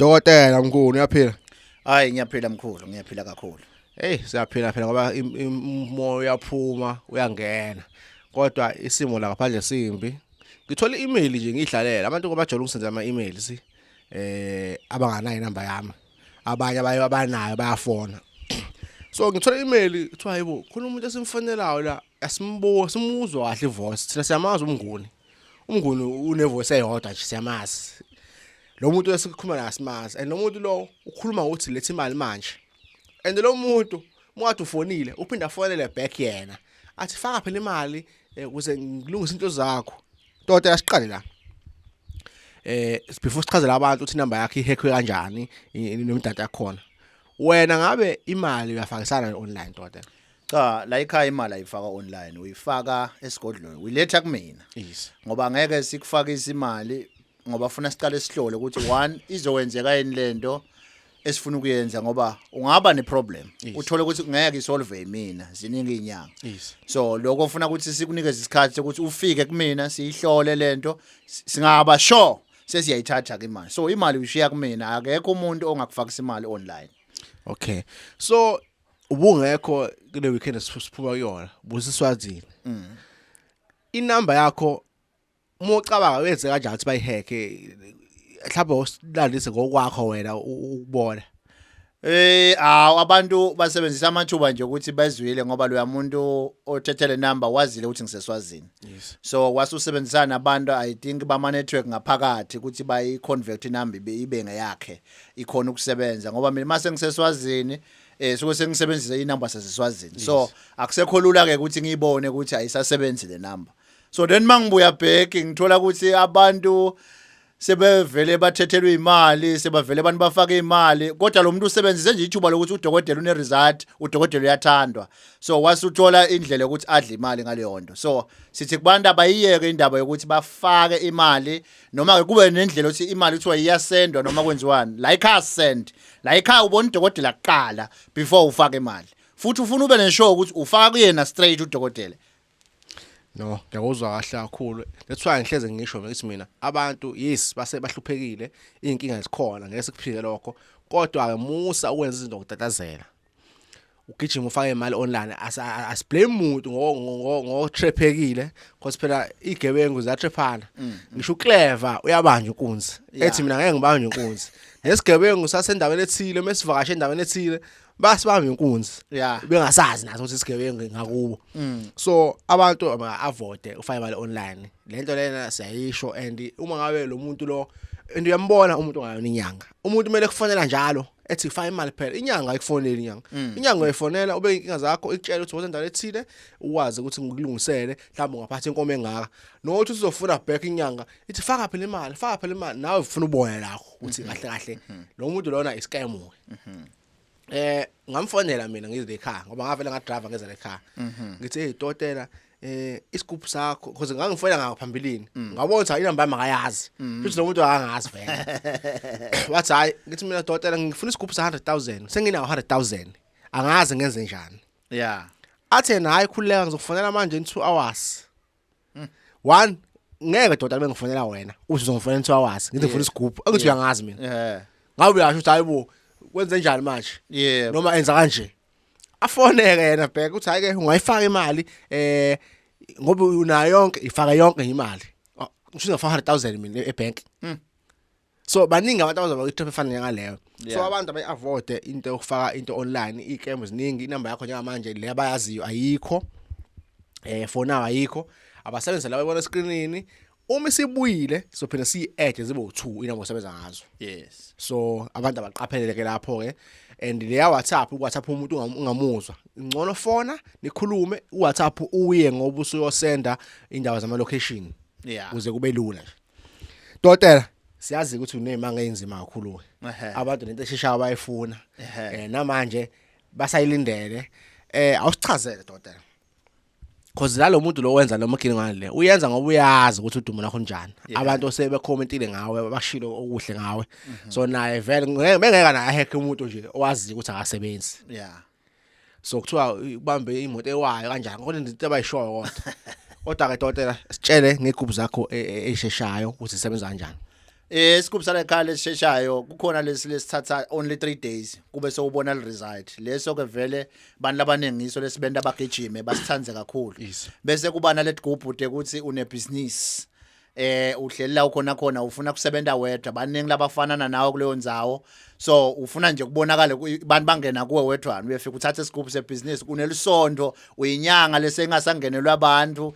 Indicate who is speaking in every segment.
Speaker 1: Dokotela mkhulu, uyaphila?
Speaker 2: Hayi, ngiyaphila mkhulu, ngiyaphila kakhulu.
Speaker 1: Hey, siyaphila phela ngoba umoya uyaphuma uyangena. Kodwa isimo la ngaphandle simbi. Ngithola i-email nje ngidlalela. Abantu ngoba bajwayele ukusenzela ama-emails abanganayo inamba yami. Abanye abaye abanayo bayafona. So ngithola i-email kuthiwa, "Hayibo, khona umuntu esimfonelayo la, asimbuka simuzwa kahle ivoice. Thina siyamazi uMnguni. UMnguni une voice eyodwa nje, siyamazi. Lo muntu esikhuluma naye asimazi, and lo muntu lo ukhuluma ngokuthi letha imali manje. And lo muntu mukade ufonile uphinda afonele back yena athi faka phela imali ukuze ngilungise into zakho." Dokotela, siqale la. Before sichazela abantu ukuthi inamba yakhe ihackwe kanjani nomdata yakhona. Wena ngabe imali uyafakisana online, dokotela?
Speaker 2: Cha, la ekhaya imali ayifaka online, uyifaka esigodlweni, uyiletha kumina. Ngoba ngeke sikufakise imali ngoba funa siqale sihlole ukuthi one, izokwenzeka yini lento esifuna ukuyenza, ngoba ungaba neproblem uthole ukuthi ngeke isolve imina, ziningi inyanga. So lokho ufuna ukuthi sikunikeze isikhathi sokuthi ufike kumina, siyihlole lento, singaba sure sesiyayithatha ke imali. So imali uyishiya kumina, akekho umuntu ongakufakisa imali online.
Speaker 1: Okay. So ubungekho kule weekend siphuma kuyona, busiswazini. Inamba yakho, uma ucabanga, wenze kanjani ukuthi bayihacke? Mhlawumbe usilandise ngokwakho wena ukubona.
Speaker 2: Awu, abantu basebenzisa amathuba nje ukuthi bezwile, ngoba loya muntu othethe le number wazile ukuthi ngiseSwazini. So wasusebenzisana nabantu, I think, bama network ngaphakathi ukuthi bayi convert inamba ibe ngeyakhe, ikhona ukusebenza, ngoba mina mase ngiseSwazini suke sengisebenzisa inamba saseswazini, so akusekho lula ke ukuthi ngiyibone ukuthi ayisasebenzi le number. So then mangibuya back ngithola ukuthi abantu sebevele bathethelwe imali, sebavele abantu bafake imali, kodwa lo muntu usebenzise nje ithuba lokuthi udokotela une result, udokotela uyathandwa, so wasuthola indlela yokuthi adle imali ngaleyo nto. So sithi kubantu abayiyeke indaba yokuthi bafake imali, noma ke kube nendlela yokuthi imali kuthiwa iyasendwa noma kwenziwani. La ekhaya send, la ekhaya ubona udokotela kuqala before ufake imali, futhi ufuna ube nesure ukuthi ufaka kuyena straight udokotela.
Speaker 1: No, ngiyakuzwa kahle kakhulu. That's why ngihleze ngisho ngithi mina abantu, yes, base bahluphekile, inkinga zikhona, ngeke sikuphike lokho. Kodwa ke musa ukwenza izinto ngokutatazela. Ugijima ufake imali online, asiblame umuntu ngo trapekile, because phela igebengu ziyatraphana. Ngisho uclever uyabanja inkunzi. Ethi mina ngeke ngibanje inkunzi. Nesigebengu sasendaweni ethile mesivakashe endaweni ethile basibamba inkunzi. Bengasazi naso ukuthi isigebengu ngakubo. So abantu aba-avoid ufake imali online. Lento lena siyayisho, and uma ngabe lo muntu lo, and uyambona umuntu ongayona inyanga. Umuntu kumele kufonela njalo ethi faka imali phela. Inyanga ayikufoneli inyanga. Inyanga uyifonela ube inkinga zakho, ikutshela ukuthi woza endaweni ethile, ukwazi ukuthi ngikulungisele, mhlawumbe ungaphatha inkomo engaka. Nokuthi uzofuna back inyanga ithi faka phela imali, faka phela imali, nawe ufuna ubone lakho ukuthi kahle kahle lo muntu lona iscam. Ngamfonela mina ngize ekhaya ngoba ngavela ngadrive ngeza ekhaya. Ngithi, "Hey dokotela, isigubhu sakho," because ngangifonela ngaphambilini. Ngabona ukuthi inamba yami akayazi. Futhi lo muntu akangazi vele. Wathi hayi, ngithi mina, "Dokotela, ngifuna isigubhu sa 100,000. Senginawo 100,000. Angazi ngenze njani." Athi yena, "Hayi, khululeka, ngizokufonela manje in 2 hours." One, ngeke dokotela bengifonela wena uthi uzongifonela in 2 hours. Ngithi ngifuna isigubhu. Angithi uyangazi mina. Ngabe uyasho ukuthi hayibo, kwenze njani manje? Noma enza kanje. Afoneke yena back uthi hayi ke, ungayifaka imali ngoba unayo yonke, ifaka yonke imali. Ngisho ngafaka 100,000 mina ebank. So baningi abantu abazoba kwi-trap efana njengaleyo. So abantu abayi-avoid into yokufaka into online, iy'scam ziningi. Inamba yakho njengamanje le abayaziyo ayikho. For now ayikho. Abasebenzise la bayibona escreenini. Uma isibuyile sophinda siyi-add zibe u2 inamba osebenza ngazo. So abantu abaqaphelele ke lapho ke, and leya WhatsApp, uWhatsApp umuntu ungamuzwa, ngcono fona nikhulume. uWhatsApp uye ngoba usuyosenda indawo zama location ukuze kube lula nje. Dokotela, siyazi ukuthi unemanga enzima kakhulu. Abantu nento esheshayo bayifuna. Namanje basayilindele. Awusichazele dokotela. Cause la lo muntu lo wenza lo mgini le uyenza ngoba uyazi ukuthi udumo lakho njani. Abantu osebecommentile ngawe bashilo okuhle ngawe. So naye vele ngeke bengeke naye hack umuntu nje owaziyo ukuthi akasebenzi. So kuthiwa ubambe imoto ewayo kanjani, kodwa into abayishoyo kodwa. Kodwa ke dokotela, sitshele ngegubhu zakho eyisheshayo ukuthi isebenza kanjani.
Speaker 2: Isigubhu sala ekhaya lesisheshayo, kukhona lesi lesithatha only 3 days kube sewubona le result. Leso ke vele bantu labaningi iso lesibenda bagijime, basithandze kakhulu. Bese kuba naletigubhu ukuthi une business, uhleli la ukhona khona, ufuna kusebenza wedwa, baningi labafanana nawe kuleyo ndzawo, so ufuna nje kubonakala bantu bangena kuwe wedwa. Uyefika uthathe isigubhu sebusiness, unelisonto, uyinyanga lesengasangenelwa abantu,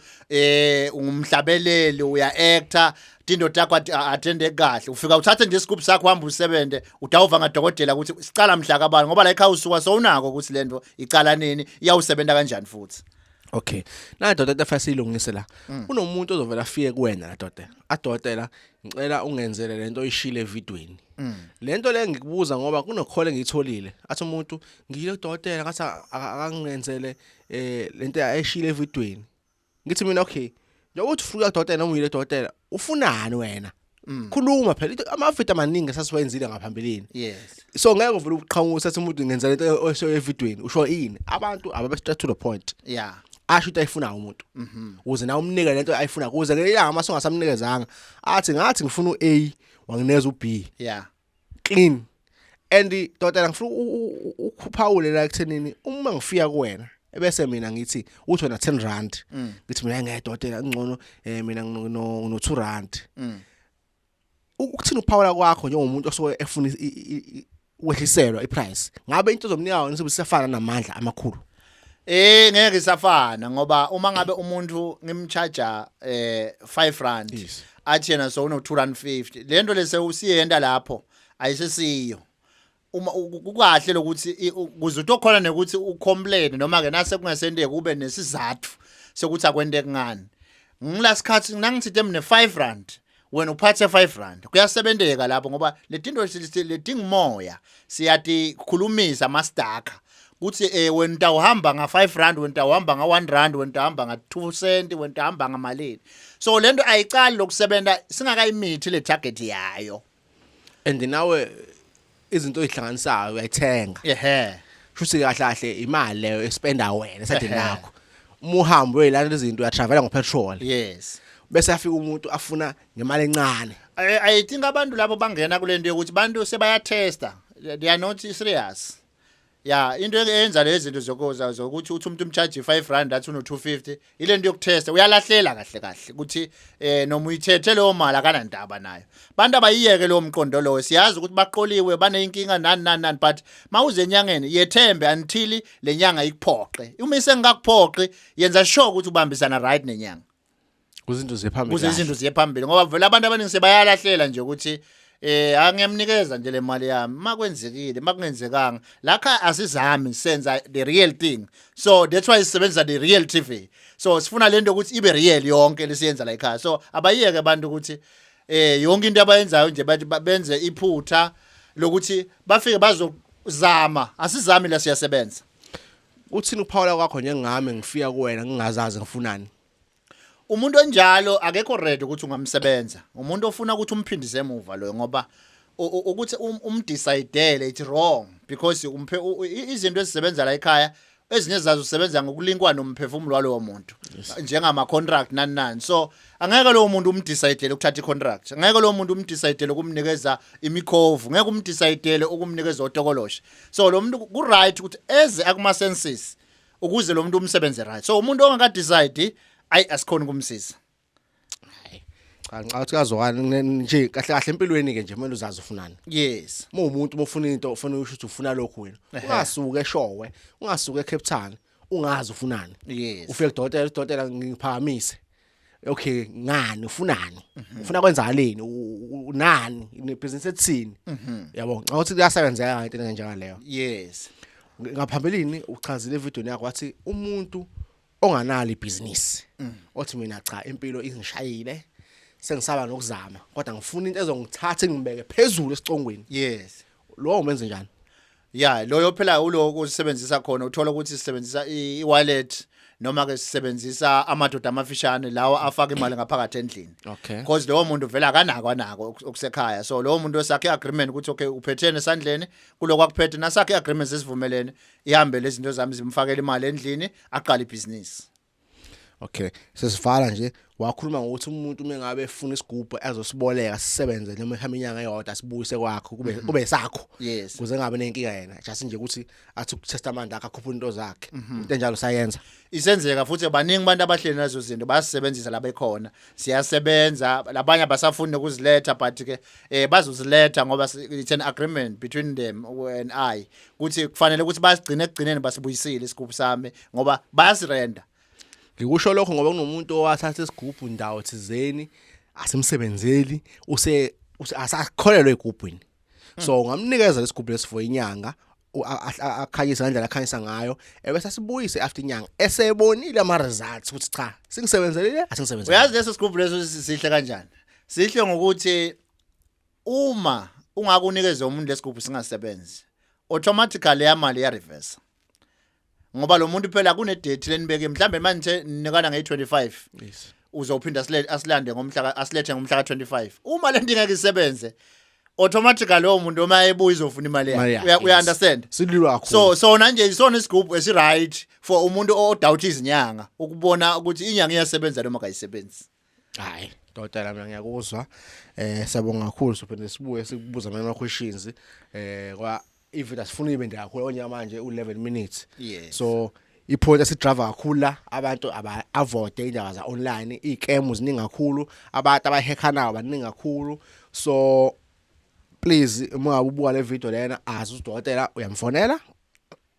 Speaker 2: ungumhlabeleli, uya actor, tindo takho attende kahle. Ufika uthathe nje isigubhu sakho, uhamba usebente, utawuva ngadokotela ukuthi sicala mhla kabani, ngoba la ekhaya usuka sowunako ukuthi lento icala nini, iyawusebenza kanjani futhi.
Speaker 1: Okay. Na dokotela, fanele siyilungise la. Kunomuntu ozovela afike kuwena la dokotela. Adokotela, ngicela ungenzele lento oyishile evidweni. Lento le ngikubuza ngoba kunokhole engiyitholile. Athi umuntu ngiyile kudokotela, ngathi akangenzele lento ayishile evidweni. Ngithi mina, okay. Njengoba uthi ufika kudokotela noma uyile kudokotela, ufunani wena? Khuluma phela, amavidiyo amaningi sasiwenzile ngaphambilini. So ngeke uvele uqhamuka usethi umuntu ngenza lento oyisho evidweni, usho ini? Abantu ababe straight to the point. Asho into ayifunayo umuntu. Ukuze nawe umnike lento ayifunayo, ukuze ngelanga mase ungasamnikezanga athi ngathi ngifuna uA, wanginikeza uB. Clean. And dokotela, ngifuna ukuphawule la ekuthenini uma ngifika kuwena ebese mina ngithi uthi wena 10 rand, ngithi mina ngeke dokotela, ngcono mina ngino 2 rand. Ukuthini ukuphawula kwakho njengomuntu osuke efuna ukwehliselwa iprice? Ngabe into ozomnika yona izobe isafana namandla amakhulu?
Speaker 2: Ngeke isafana, ngoba uma ngabe umuntu ngimcharge 5 rand, athi yena so uno 2 rand 50, lento lese usiyenda lapho ayisesiyo. Uma kukahle lokuthi ukuze utokhona nekuthi ucomplain noma ke nase kungasenteki kube nesizathu sokuthi akwenteki ngani. Ngilasikhathi nangithe mne 5 rand, wena uphathe 5 rand, kuyasebenteka lapho, ngoba letinto letingimoya siyatikhulumisa mastaka kuthi wena utawuhamba nga 5 rand, wena utawuhamba nga 1 rand, wena utawuhamba nga 2 cent, wena utawuhamba ngamalini. So lento ayicali lokusebenza singakayimithi le target yayo.
Speaker 1: And nawe izinto oyihlanganisayo uyayithenga.
Speaker 2: Ehe.
Speaker 1: Shuthi kahle kahle imali leyo espenda wena esandleni lakho. Uma uhamba uyilanda izinto, uyatravela ngopetrol. Bese afika umuntu afuna ngemali encane.
Speaker 2: I think abantu labo bangena kule nto yokuthi bantu sebayatesta, they are not serious. Ya, into eyenza lezi zinto zokuza zokuthi uthi umuntu umcharge 5 rand athi uno 250, ile nto yokutesta, uyalahlela kahle kahle ukuthi noma uyithethe leyo mali akanandaba nayo. Bantu abayiyeke leyo mqondo loyo. Siyazi ukuthi baqoliwe, baneyinkinga, nani nani nani, but mawuze enyangeni yethembe until lenyanga ikuphoqe. Uma isengakuphoqi, yenza sure ukuthi ubambisana right nenyanga
Speaker 1: kuzinto ziphambili
Speaker 2: ukuze
Speaker 1: kahle.
Speaker 2: Izinto ziye phambili, ngoba vele abantu abaningi sebayalahlela nje ukuthi angiyamnikeza nje le mali yami, makwenzekile, makungenzekanga lakha asizami, senza the real thing. So that's why sisebenzisa the real TV. So sifuna lento ukuthi ibe real yonke lesiyenza la ekhaya. So abayeke abantu ukuthi yonke into abayenzayo nje bathi benze iphutha lokuthi bafike bazozama. Asizami la, siyasebenza.
Speaker 1: Uthini ukuphawula kwakho njengami ngifika kuwena ngingazazi ngifunani?
Speaker 2: Umuntu onjalo akekho ready ukuthi ungamsebenza. Umuntu ofuna ukuthi umphindise emuva loyo, ngoba ukuthi umdecidele it's wrong, because umphe izinto ezisebenza la ekhaya, ezinye zazo zisebenza ngokulinkwa nomphefumulo walowo muntu, njengama contract nani nani. So angeke lowo muntu umdecidele ukuthatha icontract, angeke lowo muntu umdecidele ukumnikeza imikhovu, ngeke umdecidele ukumnikeza otokoloshe. So lo muntu ku right ukuthi eze akuma senses ukuze lo muntu umsebenze right. So umuntu ongaka decide, ayi, asikhona ukumsiza.
Speaker 1: Cha, ngicabanga ukuthi kazwakala nje kahle kahle. Empilweni ke nje kumele uzazi ufunani. Uma umuntu ufuna into, ufuna usho ukuthi ufuna lokhu wena. Ungasuke eShowe, ungasuke eCape Town ungazi ufunani. Ufike kudokotela, udokotela ngiphakamise. Okay, ngani ufunani? Ufuna kwenzakaleni? Unani nebhizinisi ethini? Yabo, ngicabanga ukuthi kuyasebenzeka into enjengaleyo. Ngaphambilini uchazile evidweni yakho, wathi umuntu onganalo ibhizinisi, othi mina cha, impilo ingishayile, sengisaba nokuzama, kodwa ngifuna into ezongithatha ngibeke phezulu esicongweni, lowo umenze njani?
Speaker 2: Ya, loyo phela uloko usebenzisa khona, uthola ukuthi sisebenzisa i-wallet noma ke sisebenzisa amadoda amafishane lawa afaka imali ngaphakathi endlini, because lowo muntu vele akanako anako okusekhaya. So lowo muntu osakhe agreement ukuthi okay, uphethene esandleni kuloko akuphethe, nasakhe agreement sesivumelene, ihambe lezi zinto zami, zimfakele imali endlini, aqale ibhizinisi.
Speaker 1: Okay, sesivala nje. Wakhuluma ngokuthi umuntu uma ngabe efuna isigubhu azosiboleka sisebenze noma ihamba inyanga eyodwa, sibuyise kwakho kube sakho. Kuze ngabe nenkinga yena, just nje ukuthi athi ukutesta amandla akhe, akhuphula into zakhe, into enjalo sayenza.
Speaker 2: Isenzeka futhi. Baningi abantu abahleli nazo zinto, bayasebenzisa la bekhona, siyasebenza. Labanye abasafuni nokuziletha, but ke bazoziletha ngoba it's an agreement between them and I ukuthi kufanele ukuthi basigcine, ekugcineni basibuyisile isigubhu sami ngoba bayasirenda.
Speaker 1: Ngikusho lokho ngoba kunomuntu owathatha isigubhu ndawo thizeni, asimsebenzeli, use asakholelwa egubhwini. So ungamnikeza lesigubhu lesi for inyanga, akhanyise ngendlela akhanyisa ngayo, ebese asibuyise after inyanga esebonile ama results ukuthi cha, singisebenzelile, asingisebenzelile.
Speaker 2: Uyazi leso sigubhu leso sihle kanjani? Sihle ngokuthi uma ungakunikeza umuntu lesigubhu singasebenzi, automatically yamali ya reverse, ngoba lo muntu phela kune date lenibeke, mhlambe manje nikana nge25, uzophinda asilande ngomhla, asilethe ngomhla ka25. Uma lento ingeke isebenze, automatically lowo muntu uma ebuya izofuna imali
Speaker 1: Imali
Speaker 2: yakhe.
Speaker 1: yakhe,
Speaker 2: Uya
Speaker 1: yes.
Speaker 2: understand?
Speaker 1: Sililwa kakhulu.
Speaker 2: So sona nje isona isigubhu esi right for umuntu odoubt izinyanga, ukubona ukuthi inyanga iyasebenza noma kayisebenzi.
Speaker 1: Hayi dokotela, mina ngiyakuzwa. Siyabonga kakhulu. Sophinde sibuye sikubuza amanye ama questions kwa even asifuna ibe nje kakhulu onye manje u11 minutes. So ipoint esidrive kakhulu la, abantu aba avoid indaba za online, izikemu ziningi kakhulu, abantu abahackanayo baningi kakhulu. So please, uma ngabe ubuka le video lena, azi udokotela uyamfonela,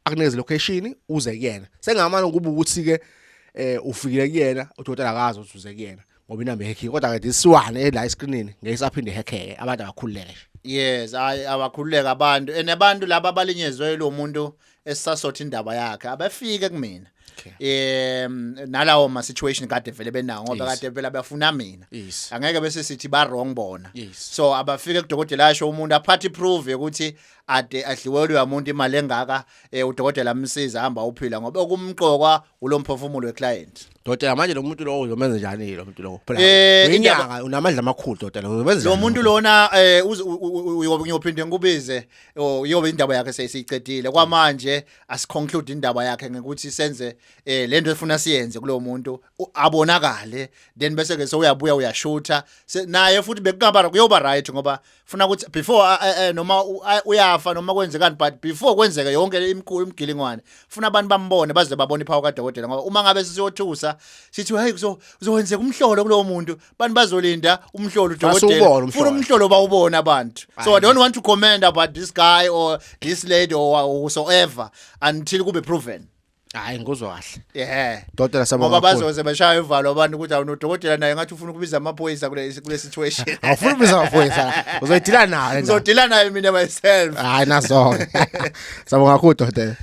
Speaker 1: akunikeze location, uze kuyena. Sengamane kuba ukuthi ke ufikile kuyena udokotela, akazi ukuthi uze kuyena ngoba inamba ehackiwe, kodwa ke this one ela escreenini ngeke isaphinde ihackeke. Abantu abakhululeke nje.
Speaker 2: Yes, hayi, abakhululeka abantu, and abantu laba abalinyezwe lo muntu esisasotha indaba yakhe abafike kumina. Nalawo ma situation kade vele benawo ngoba kade phela bafuna mina. Angeke bese sithi ba wrong bona. So abafike kudokotela, asho umuntu aphathe proof yokuthi ade adliwelwe umuntu imali engaka, udokotela amsiza, hamba uphila, ngoba okumqokwa ulomphefumulo weclient.
Speaker 1: Dokotela, manje lo muntu lowo uzomenza njani lo muntu lowo phela? Uyinyanga, unamandla amakhulu, dokotela, uzomenza
Speaker 2: Lo
Speaker 1: njani?
Speaker 2: Muntu lona ngiyophinde ngikubize, yobe indaba yakhe sesiyicedile. Kwamanje asiconclude indaba yakhe ngokuthi senze lento efuna siyenze kulo muntu, abonakale, then bese ke sewuyabuya uyashutha. Naye futhi bekungaba kuyoba right ngoba funa ukuthi before noma uyafa noma kwenzekani, but before kwenzeke yonke imkhulu imgilingwane, funa abantu bambone, baze babone ipower kadokotela, ngoba uma ngabe sisiyothusa sithi hey, kuzokwenzeka umhlolo kulowo muntu, abantu bazolinda umhlolo udokotela
Speaker 1: Basuwubona
Speaker 2: funa
Speaker 1: umhlolo.
Speaker 2: Umhlolo bawubona abantu. So I don't want to comment about this guy or this lady or whosoever until kube proven.
Speaker 1: Hayi, ngikuzwa kahle. Dokotela, siyabonga
Speaker 2: Ngoba
Speaker 1: kakhulu.
Speaker 2: bazoze beshaya uvalo abantu ukuthi awunodokotela naye ngathi ufuna ukubiza amaphoyisa kule situation.
Speaker 1: Awufuni ukubiza amaphoyisa, uzoyidila nayo le ndaba.
Speaker 2: Ngizodila naye mina myself.
Speaker 1: Hayi, nazo-ke. Siyabonga kakhulu, dokotela.